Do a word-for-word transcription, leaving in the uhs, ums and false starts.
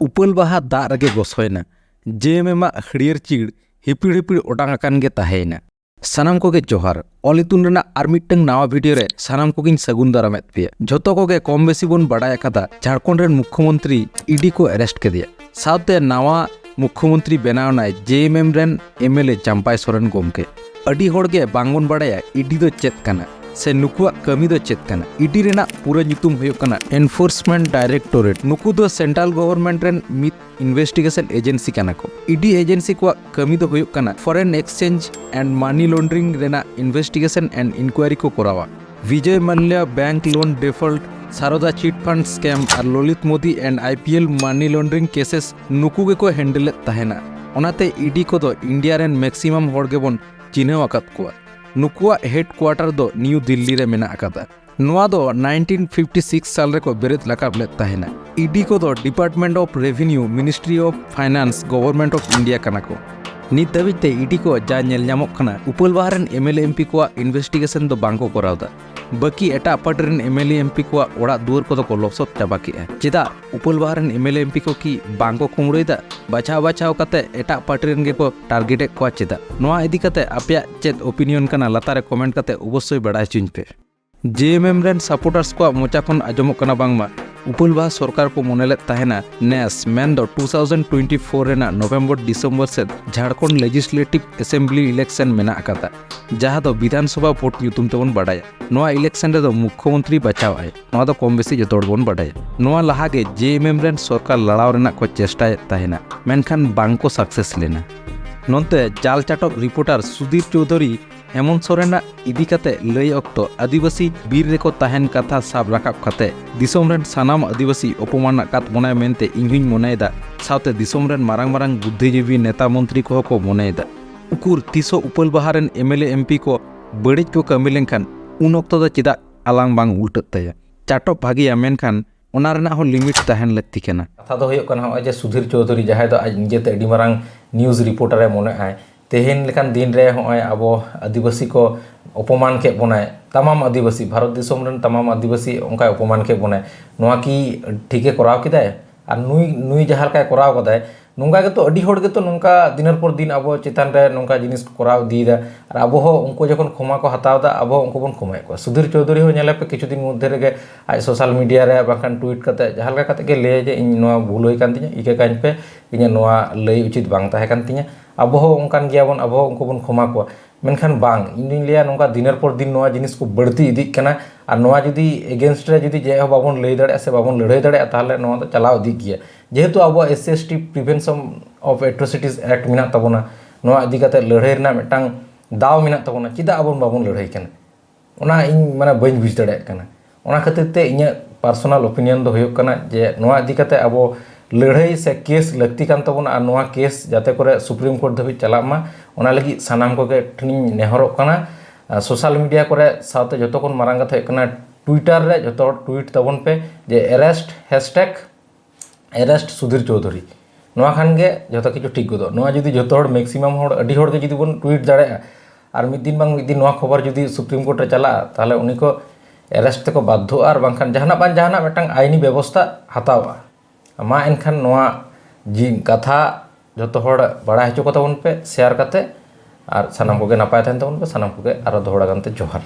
ᱩᱯᱟᱹᱞ ᱵᱟᱦᱟ ᱫᱟᱜ ᱨᱮᱜᱮ ᱜᱚᱥᱚᱭᱮᱱᱟ᱾ ᱡᱮ ᱮᱢ ᱮᱢ ᱟᱜ ᱦᱟᱹᱨᱭᱟᱹᱲ ᱪᱤᱲ ᱦᱤᱯᱤᱲ ᱦᱤᱯᱤᱲ ᱚᱴᱟᱝ ᱟᱠᱟᱱ ᱜᱮ ᱛᱟᱦᱮᱸᱭᱮᱱᱟ᱾ ᱥᱟᱱᱟᱢ ᱠᱚᱜᱮ ᱡᱚᱦᱟᱨ᱾ ᱚᱞ ᱤᱛᱩᱱ ᱨᱮᱱᱟᱜ ᱟᱨ ᱢᱤᱫᱴᱟᱝ ᱱᱟᱣᱟ ᱵᱷᱤᱰᱤᱭᱳ ᱨᱮ ᱥᱟᱱᱟᱢ ᱠᱚᱜᱮᱧ ᱥᱟᱹᱜᱩᱱ ᱫᱟᱨᱟᱢᱮᱫ ᱯᱮᱭᱟ᱾ ᱡᱷᱚᱛᱚ ᱠᱚᱜᱮ ᱠᱚᱢ ᱵᱮᱥᱤ ᱵᱚᱱ ᱵᱟᱰᱟᱭ ᱟᱠᱟᱫᱟ, ᱡᱷᱟᱲᱠᱷᱚᱸᱰ ᱨᱮᱱ ᱢᱩᱠᱠᱷᱚᱢᱚᱱᱛᱨᱤ ᱤᱰᱤ ᱠᱚ ᱟᱨᱮᱥᱴ ᱠᱮᱫᱮᱭᱟ᱾ ᱥᱟᱶᱛᱮ ᱱᱟᱣᱟ ᱢᱩᱠᱠᱷᱚᱢᱚᱱᱛᱨᱤ ᱵᱮᱱᱟᱣ ᱮᱱᱟᱭ ᱡᱮ ᱮᱢ ᱮᱢ ᱨᱮᱱ ᱮᱢ ᱮᱞ ᱮ ᱪᱟᱢᱯᱟᱭ ᱥᱚᱨᱮᱱ ᱜᱚᱢᱠᱮ᱾ ᱟᱹᱰᱤ ᱦᱚᱲ ᱜᱮ ᱵᱟᱝᱵᱚᱱ ᱵᱟᱰᱟᱭᱟ ᱤᱰᱤ ᱫᱚ ᱪᱮᱫ ᱠᱟᱱᱟ ᱥᱮ ᱱᱩᱠᱩᱣᱟᱜ ᱠᱟᱹᱢᱤ ᱫᱚ ᱪᱮᱫ ᱠᱟᱱᱟ᱾ ᱤᱰᱤ ᱨᱮᱱᱟᱜ ᱯᱩᱨᱟᱹ ᱧᱩᱛᱩᱢ ᱦᱩᱭᱩᱜ ᱠᱟᱱᱟ ᱮᱱᱯᱷᱳᱨᱥᱢᱮᱱᱴ ᱰᱟᱭᱨᱮᱠᱴᱳᱨᱮᱴ᱾ ᱱᱩᱠᱩ ᱫᱚ ᱥᱮᱱᱴᱨᱟᱞ ᱜᱚᱵᱷᱚᱨᱱᱢᱮᱱᱴ ᱨᱮᱱ ᱢᱤᱫ ᱤᱱᱵᱷᱮᱥᱴᱤᱜᱮᱥᱚᱱ ᱮᱡᱮᱱᱥᱤ ᱠᱟᱱᱟ ᱠᱚ᱾ ᱤᱰᱤ ᱮᱡᱮᱱᱥᱤ ᱠᱚᱣᱟᱜ ᱠᱟᱹᱢᱤ ᱫᱚ ᱦᱩᱭᱩᱜ ᱠᱟᱱᱟ foreign exchange and money laundering ᱨᱮᱱᱟᱜ ᱤᱱᱵᱷᱮᱥᱴᱤᱜᱮᱥᱚᱱ ᱮᱱᱰ ᱤᱱᱠᱩᱭᱟᱨᱤ ᱠᱚ ᱠᱚᱨᱟᱣᱟ᱾ Vijay Mallya bank loan default, Saradha chit fund scam ᱟᱨ Lalit Modi and I P L money laundering cases ᱱᱩᱠᱩ ᱜᱮᱠᱚ ᱦᱮᱱᱰᱮᱞᱮᱫ ᱛᱟᱦᱮᱱᱟ᱾ ᱚᱱᱟᱛᱮ ᱤᱰᱤ ᱠᱚᱫᱚ ᱤᱱᱰᱤᱭᱟ ᱨᱮᱱ ᱢᱮᱠᱥᱤᱢᱟᱢ ᱦᱚᱲ ᱜᱮᱵᱚᱱ ᱪᱤᱱᱦᱟᱹᱣ ᱟᱠᱟᱫ ᱠᱚᱣᱟ᱾ ᱱᱩᱠᱩᱣᱟᱜ ᱦᱮᱰᱠᱩᱣᱟᱴᱟᱨ ᱫᱚ ᱱᱤᱭᱩ ᱫᱤᱞᱞᱤ ᱨᱮ ᱢᱮᱱᱟᱜ ᱟᱠᱟᱫᱟ᱾ ᱱᱚᱣᱟ ᱫᱚ ᱱᱟᱭᱤᱱᱴᱤᱱ ᱯᱷᱤᱯᱴᱤ ᱥᱤᱠᱥ ᱥᱟᱞ ᱨᱮᱠᱚ ᱵᱮᱨᱮᱫ ᱨᱟᱠᱟᱵ ᱞᱮᱫ ᱛᱟᱦᱮᱱᱟ᱾ ᱤᱰᱤ ᱠᱚᱫᱚ department of revenue, ministry of finance, government of India ᱠᱟᱱᱟ ᱠᱚ᱾ ᱱᱤᱛ ᱫᱷᱟᱹᱵᱤᱡ ᱛᱮ ᱤᱰᱤ ᱠᱚ ᱡᱟ ᱧᱮᱞ ᱧᱟᱢᱚᱜ ᱠᱟᱱᱟ, ᱩᱯᱟᱹᱞ ᱵᱟᱦᱟ ᱨᱮᱱ M L A M P ᱠᱚᱣᱟᱜ ᱤᱱᱵᱷᱮᱥᱴᱤᱜᱮᱥᱚᱱ ᱫᱚ ᱵᱟᱝ ᱠᱚ ᱠᱚᱨᱟᱣ ᱮᱫᱟ᱾ ᱵᱟᱹᱠᱤ ᱮᱴᱟᱜ ᱯᱟᱨᱴᱤ ᱨᱮᱱ M L A M P ᱠᱚᱣᱟᱜ ᱚᱲᱟᱜ ᱫᱩᱣᱟᱹᱨ ᱠᱚᱫᱚ ᱠᱚ ᱞᱚᱥᱚᱫ ᱪᱟᱵᱟ ᱠᱮᱫᱼᱟ᱾ ᱪᱮᱫᱟᱜ ᱩᱯᱟᱹᱞ ᱵᱟᱦᱟ ᱨᱮᱱ M L A M P ᱠᱚ ᱠᱤ ᱵᱟᱝ ᱠᱚ ᱠᱩᱢᱲᱩᱭᱮᱫᱟ? ᱵᱟᱪᱷᱟᱣ ᱵᱟᱪᱷᱟᱣ ᱠᱟᱛᱮ ᱮᱴᱟᱜ ᱯᱟᱨᱴᱤ ᱨᱮᱱ ᱜᱮᱠᱚ ᱴᱟᱨᱜᱮᱴ ᱮᱫ ᱠᱚᱣᱟ ᱪᱮᱫᱟᱜ? ᱱᱚᱣᱟ ᱤᱫᱤ ᱠᱟᱛᱮ ᱟᱯᱮᱭᱟᱜ ᱪᱮᱫ ᱚᱯᱤᱱᱤᱭᱚᱱ ᱠᱟᱱᱟ? ᱞᱟᱛᱟᱨ ᱨᱮ ᱠᱚᱢᱮᱱᱴ ᱠᱟᱛᱮ ᱚᱵᱚᱥᱥᱳᱭ ᱵᱟᱲᱟᱭ ᱦᱚᱪᱚᱧ ᱯᱮ᱾ ᱡᱮ ᱮᱢ ᱮᱢ ᱨᱮᱱ ᱥᱟᱯᱳᱨᱴᱟᱨᱥ ᱠᱚᱣᱟᱜ ᱢᱚᱪᱟ ᱠᱷᱚᱱ ᱟᱸᱡᱚᱢᱚᱜ ᱠᱟᱱᱟ ᱵᱟᱝᱢᱟ ᱩᱯᱟᱹᱞ ᱵᱟᱦᱟ ᱥᱚᱨᱠᱟᱨ ᱠᱚ ᱢᱚᱱᱮ ᱞᱮᱫ ᱛᱟᱦᱮᱱᱟ ᱱᱮᱥ, ᱢᱮᱱᱫᱚ ᱴᱩ ᱛᱷᱟᱣᱡᱮᱱᱰ ᱴᱩᱭᱮᱱᱴᱤ ᱯᱷᱳᱨ ᱨᱮᱱᱟᱜ ᱱᱚᱵᱷᱮᱢᱵᱚᱨ ᱰᱤᱥᱮᱢᱵᱚᱨ ᱥᱮᱫ ᱡᱷᱟᱲᱠᱷᱚᱸᱰ ᱞᱮᱡᱤᱥᱞᱮᱴᱤᱵᱷ ᱮᱥᱮᱢᱵᱞᱤ ᱤᱞᱮᱠᱥᱚᱱ ᱢᱮᱱᱟᱜ ᱟᱠᱟᱫᱟ, ᱡᱟᱦᱟᱸ ᱫᱚ ᱵᱤᱫᱷᱟᱱ ᱥᱚᱵᱷᱟ ᱵᱷᱳᱴ ᱧᱩᱛᱩᱢ ᱛᱮᱵᱚᱱ ᱵᱟᱰᱟᱭᱟ᱾ ᱱᱚᱣᱟ ᱤᱞᱮᱠᱥᱚᱱ ᱨᱮᱫᱚ ᱢᱩᱠᱠᱷᱚᱢᱚᱱᱛᱨᱤ ᱵᱟᱪᱷᱟᱣ ᱟᱭ, ᱱᱚᱣᱟ ᱫᱚ ᱠᱚᱢ ᱵᱮᱥᱤ ᱡᱚᱛᱚ ᱦᱚᱲ ᱵᱚᱱ ᱵᱟᱰᱟᱭᱟ᱾ ᱱᱚᱣᱟ ᱞᱟᱦᱟ ᱜᱮ ᱡᱮ ᱮᱢ ᱮᱢ ᱨᱮᱱ ᱥᱚᱨᱠᱟᱨ ᱞᱟᱲᱟᱣ ᱨᱮᱱᱟᱜ ᱠᱚ ᱪᱮᱥᱴᱟᱭᱮᱫ ᱛᱟᱦᱮᱱᱟ, ᱢᱮᱱᱠᱷᱟᱱ ᱵᱟᱝ ᱠᱚ ᱥᱟᱠᱥᱮᱥ ᱞᱮᱱᱟ᱾ ᱱᱚᱱᱛᱮ ᱡᱟᱞ ᱪᱟᱴᱚᱵ ᱨᱤᱯᱳᱨᱴᱟᱨ ᱥᱩᱫᱷᱤᱨ ᱪᱳᱣᱫᱷᱩᱨᱤ ᱦᱮᱢᱚᱱᱛ ᱥᱚᱨᱮᱱᱟᱜ ᱤᱫᱤ ᱠᱟᱛᱮ ᱞᱟᱹᱭ ᱚᱠᱛᱚ ᱟᱹᱫᱤᱵᱟᱹᱥᱤ ᱵᱤᱨ ᱨᱮᱠᱚ ᱛᱟᱦᱮᱱ ᱠᱟᱛᱷᱟ ᱥᱟᱵ ᱨᱟᱠᱟᱵ ᱠᱟᱛᱮ ᱫᱤᱥᱚᱢ ᱨᱮᱱ ᱥᱟᱱᱟᱢ ᱟᱹᱫᱤᱵᱟᱹᱥᱤ ᱚᱯᱚᱢᱟᱱ ᱟᱠᱟᱫ ᱵᱚᱱᱟᱭ ᱢᱮᱱᱛᱮ ᱤᱧ ᱦᱚᱧ ᱢᱚᱱᱮᱭᱮᱫᱟ, ᱥᱟᱶᱛᱮ ᱫᱤᱥᱚᱢ ᱨᱮᱱ ᱢᱟᱨᱟᱝ ᱢᱟᱨᱟᱝ ᱵᱩᱫᱽᱫᱷᱤᱡᱤᱵᱤ ᱱᱮᱛᱟ ᱢᱚᱱᱛᱨᱤ ᱠᱚᱦᱚᱸ ᱠᱚ ᱢᱚᱱᱮᱭᱮᱫᱟ᱾ ᱩᱠᱩᱨ ᱛᱤᱥᱚᱜ ᱩᱯᱟᱹᱞ ᱵᱟᱦᱟ ᱨᱮᱱ M L A M P ᱠᱚ ᱵᱟᱹᱲᱤᱡ ᱠᱚ ᱠᱟᱹᱢᱤ ᱞᱮᱱᱠᱷᱟᱱ ᱩᱱ ᱚᱠᱛᱚ ᱫᱚ ᱪᱮᱫᱟᱜ ᱟᱞᱟᱝ ᱵᱟᱝ ᱩᱞᱴᱟᱹᱜ ᱛᱟᱭᱟ? ᱪᱟᱴᱚᱵ ᱵᱷᱟᱜᱮᱭᱟ, ᱢᱮᱱᱠᱷᱟᱱ ᱚᱱᱟ ᱨᱮᱱᱟᱜ ᱦᱚᱸ ᱞᱤᱢᱤᱴ ᱛᱟᱦᱮᱱ ᱞᱟᱹᱠᱛᱤ ᱠᱟᱱᱟ᱾ ᱠᱟᱛᱷᱟ ᱫᱚ ᱦᱩᱭᱩᱜ ᱠᱟᱱᱟ, ᱱᱚᱜᱼᱚᱭ ᱡᱮ ᱥᱩᱫᱷᱤᱨ ᱪᱳᱣᱫᱷᱩᱨᱤ, ᱡᱟᱦᱟᱸᱭ ᱫᱚ ᱟᱡ ᱱᱤᱡᱮᱛᱮ ᱟᱹᱰᱤ ᱢᱟᱨᱟᱝ ᱱᱤᱭᱩᱡᱽ ᱨᱤᱯᱳᱨᱴᱟᱨ ᱮ ᱢᱚᱱᱮᱜᱼᱟᱭ, ᱛᱮᱦᱮᱧ ᱞᱮᱠᱟᱱ ᱫᱤᱱ ᱨᱮ ᱱᱚᱜᱼᱚᱭ ᱟᱵᱚ ᱟᱹᱫᱤᱵᱟᱹᱥᱤ ᱠᱚ ᱚᱯᱚᱢᱟᱱ ᱠᱮᱫ ᱵᱚᱱᱟᱭ, ᱛᱟᱢᱟᱢ ᱟᱹᱫᱤᱵᱟᱹᱥᱤ, ᱵᱷᱟᱨᱚᱛ ᱫᱤᱥᱚᱢ ᱨᱮᱱ ᱛᱟᱢᱟᱢ ᱟᱹᱫᱤᱵᱟᱹᱥᱤ ᱚᱱᱠᱟᱭ ᱚᱯᱚᱢᱟᱱ ᱠᱮᱫ ᱵᱚᱱᱟᱭ, ᱱᱚᱣᱟ ᱠᱤ ᱴᱷᱤᱠᱮ ᱠᱚᱨᱟᱣ ᱠᱮᱫᱟᱭ? ᱟᱨ ᱱᱩᱭ ᱱᱩᱭ ᱡᱟᱦᱟᱸ ᱞᱮᱠᱟᱭ ᱠᱚᱨᱟᱣ ᱠᱟᱫᱟᱭ, ᱱᱚᱝᱠᱟ ᱜᱮᱛᱚ ᱟᱹᱰᱤ ᱦᱚᱲ ᱜᱮᱛᱚ ᱱᱚᱝᱠᱟ ᱫᱤᱱᱟᱨ ᱯᱚᱨ ᱫᱤᱱ ᱟᱵᱚ ᱪᱮᱛᱟᱱ ᱨᱮ ᱱᱚᱝᱠᱟ ᱡᱤᱱᱤᱥ ᱠᱚ ᱠᱚᱨᱟᱣ ᱤᱫᱤᱭᱮᱫᱟ᱾ ᱟᱨ ᱟᱵᱚ ᱦᱚᱸ ᱩᱱᱠᱩ ᱡᱚᱠᱷᱚᱱ ᱠᱷᱚᱢᱟ ᱠᱚ ᱦᱟᱛᱟᱣ ᱮᱫᱟ, ᱟᱵᱚ ᱦᱚᱸ ᱩᱱᱠᱩ ᱵᱚᱱ ᱠᱷᱚᱢᱟᱭᱮᱫ ᱠᱚᱣᱟ᱾ ᱥᱩᱫᱷᱤᱨ ᱪᱳᱣᱫᱷᱩᱨᱤ ᱦᱚᱸ ᱧᱮᱞᱮ ᱯᱮ, ᱠᱤᱪᱷᱩ ᱫᱤᱱ ᱢᱚᱫᱽᱫᱷᱮ ᱨᱮᱜᱮ ᱟᱡ ᱥᱳᱥᱟᱞ ᱢᱤᱰᱤᱭᱟ ᱨᱮ ᱵᱟᱝᱠᱷᱟᱱ ᱴᱩᱭᱤᱴ ᱠᱟᱛᱮ ᱡᱟᱦᱟᱸ ᱞᱮᱠᱟ ᱠᱟᱛᱮ ᱜᱮ ᱞᱟᱹᱭᱟ ᱡᱮ, "ᱤᱧ ᱱᱚᱣᱟ ᱵᱷᱩᱞ ᱦᱩᱭ ᱠᱟᱱ ᱛᱤᱧᱟ, ᱤᱠᱟᱹ ᱠᱟᱹᱧ ᱯᱮ, ᱤᱧᱟᱹᱜ ᱱᱚᱣᱟ ᱞᱟᱹᱭ ᱩᱪᱤᱛ ᱵᱟᱝ ᱛᱟᱦᱮᱸ ᱠᱟᱱ ᱛᱤᱧᱟ᱾" ᱟᱵᱚ ᱦᱚᱸ ᱚᱱᱠᱟᱱ ᱜᱮᱭᱟᱵᱚᱱ, ᱟᱵᱚ ᱦᱚᱸ ᱩᱱᱠᱩ ᱵᱚᱱ ᱠᱷᱚᱢᱟ ᱠᱚᱣᱟ᱾ ᱢᱮᱱᱠᱷᱟᱱ ᱵᱟᱝ, ᱤᱧ ᱫᱩᱧ ᱞᱟᱹᱭᱟ ᱱᱚᱝᱠᱟ ᱫᱤᱱᱮᱨ ᱯᱚᱨ ᱫᱤᱱ ᱱᱚᱣᱟ ᱡᱤᱱᱤᱥ ᱠᱚ ᱵᱟᱹᱲᱛᱤ ᱤᱫᱤᱜ ᱠᱟᱱᱟ᱾ ᱟᱨ ᱱᱚᱣᱟ ᱡᱩᱫᱤ against ᱨᱮ ᱡᱩᱫᱤ ᱪᱮᱫ ᱦᱚᱸ ᱵᱟᱵᱚᱱ ᱞᱟᱹᱭ ᱫᱟᱲᱮᱭᱟᱜᱼᱟ ᱥᱮ ᱵᱟᱵᱚᱱ ᱞᱟᱹᱲᱦᱟᱹᱭ ᱫᱟᱲᱮᱭᱟᱜᱼᱟ, ᱛᱟᱦᱚᱞᱮ ᱱᱚᱣᱟ ᱫᱚ ᱪᱟᱞᱟᱣ ᱤᱫᱤᱜ ᱜᱮᱭᱟ᱾ ᱡᱮᱦᱮᱛᱩ ᱟᱵᱚᱣᱟᱜ S C S T Prevention of Atrocities Act ᱢᱮᱱᱟᱜ ᱛᱟᱵᱚᱱᱟ, ᱱᱚᱣᱟ ᱤᱫᱤ ᱠᱟᱛᱮ ᱞᱟᱹᱲᱦᱟᱹᱭ ᱨᱮᱱᱟᱜ ᱢᱤᱫᱴᱟᱝ ᱫᱟᱣ ᱢᱮᱱᱟᱜ ᱛᱟᱵᱚᱱᱟ, ᱪᱮᱫᱟᱜ ᱟᱵᱚᱱ ᱵᱟᱵᱚᱱ ᱞᱟᱹᱲᱦᱟᱹᱭ ᱠᱟᱱᱟ? ᱚᱱᱟ ᱤᱧ ᱢᱟᱱᱮ ᱵᱟᱹᱧ ᱵᱩᱡᱽ ᱫᱟᱲᱮᱭᱟᱜ ᱠᱟᱱᱟ᱾ ᱚᱱᱟ ᱠᱷᱟᱹᱛᱤᱨ ᱛᱮ ᱤᱧᱟᱹᱜ personal opinion ᱫᱚ ᱦᱩᱭᱩᱜ ᱠᱟᱱᱟ ᱡᱮ ᱱᱚᱣᱟ ᱤᱫᱤ ᱠᱟᱛᱮ ᱟᱵᱚ ᱞᱟᱹᱲᱦᱟᱹᱭ ᱥᱮ ᱠᱮᱥ ᱞᱟᱹᱠᱛᱤ ᱠᱟᱱ ᱛᱟᱵᱚᱱᱟ, ᱟᱨ ᱱᱚᱣᱟ ᱠᱮᱥ ᱡᱟᱛᱮ ᱠᱚᱨᱮ ᱥᱩᱯᱨᱤᱢ ᱠᱳᱨᱴ ᱫᱷᱟᱹᱵᱤᱡ ᱪᱟᱞᱟᱜ ᱢᱟ, ᱚᱱᱟ ᱞᱟᱹᱜᱤᱫ ᱥᱟᱱᱟᱢ ᱠᱚᱜᱮ ᱴᱷᱮᱱᱤᱧ ᱱᱮᱦᱚᱨᱚᱜ ᱠᱟᱱᱟ᱾ ᱟᱨ ᱥᱳᱥᱟᱞ ᱢᱤᱰᱤᱭᱟ ᱠᱚᱨᱮ ᱥᱟᱶᱛᱮ ᱡᱚᱛᱚ ᱠᱷᱚᱱ ᱢᱟᱨᱟᱝ ᱠᱟᱛᱷᱟ ᱦᱩᱭᱩᱜ ᱠᱟᱱᱟ, ᱴᱩᱭᱴᱟᱨ ᱨᱮ ᱡᱚᱛᱚ ᱦᱚᱲ ᱴᱩᱭᱤᱴ ᱛᱟᱵᱚᱱ ᱯᱮ ᱡᱮ arrest, hashtag arrest Sudhir Chowdhury. ᱱᱚᱣᱟ ᱠᱷᱟᱱ ᱜᱮ ᱡᱚᱛᱚ ᱠᱤᱪᱷᱩ ᱴᱷᱤᱠ ᱜᱚᱫᱚᱜ᱾ ᱱᱚᱣᱟ ᱡᱩᱫᱤ ᱡᱚᱛᱚ ᱦᱚᱲ, maximum ᱦᱚᱲ, ᱟᱹᱰᱤ ᱦᱚᱲ ᱜᱮ ᱡᱩᱫᱤ ᱵᱚᱱ ᱴᱩᱭᱤᱴ ᱫᱟᱲᱮᱭᱟᱜᱼᱟ, ᱟᱨ ᱢᱤᱫ ᱫᱤᱱ ᱵᱟᱝ ᱢᱤᱫ ᱫᱤᱱ ᱱᱚᱣᱟ ᱠᱷᱚᱵᱚᱨ ᱡᱩᱫᱤ ᱥᱩᱯᱨᱤᱢ ᱠᱳᱨᱴ ᱨᱮ ᱪᱟᱞᱟᱜᱼᱟ, ᱛᱟᱦᱚᱞᱮ ᱩᱱᱤ ᱠᱚ arrest ᱛᱮᱠᱚ ᱵᱟᱫᱽᱫᱷᱚᱜᱼᱟ, ᱟᱨ ᱵᱟᱝᱠᱷᱟᱱ ᱡᱟᱦᱟᱱᱟᱜ ᱵᱟᱝ ᱡᱟᱦᱟᱱᱟᱜ ᱢᱤᱫᱴᱟᱝ ᱟᱭᱤᱱᱤ ᱵᱮᱵᱚᱥᱛᱷᱟ ᱦᱟᱛᱟᱣᱟ᱾ ᱢᱟ ᱮᱱᱠᱷᱟᱱ ᱱᱚᱣᱟ ᱡᱤ-, ᱠᱟᱛᱷᱟ ᱡᱚᱛᱚ ᱦᱚᱲ ᱵᱟᱲᱟᱭ ᱦᱚᱪᱚ ᱠᱚ ᱛᱟᱵᱚᱱ ᱯᱮ, share ᱠᱟᱛᱮ, ᱟᱨ ᱥᱟᱱᱟᱢ ᱠᱚᱜᱮ ᱱᱟᱯᱟᱭ ᱛᱟᱦᱮᱱ ᱛᱟᱵᱚᱱ ᱯᱮ᱾ ᱥᱟᱱᱟᱢ ᱠᱚᱜᱮ ᱟᱨᱚ ᱫᱚᱦᱲᱟ ᱜᱟᱱᱛᱮ ᱡᱚᱦᱟᱨ᱾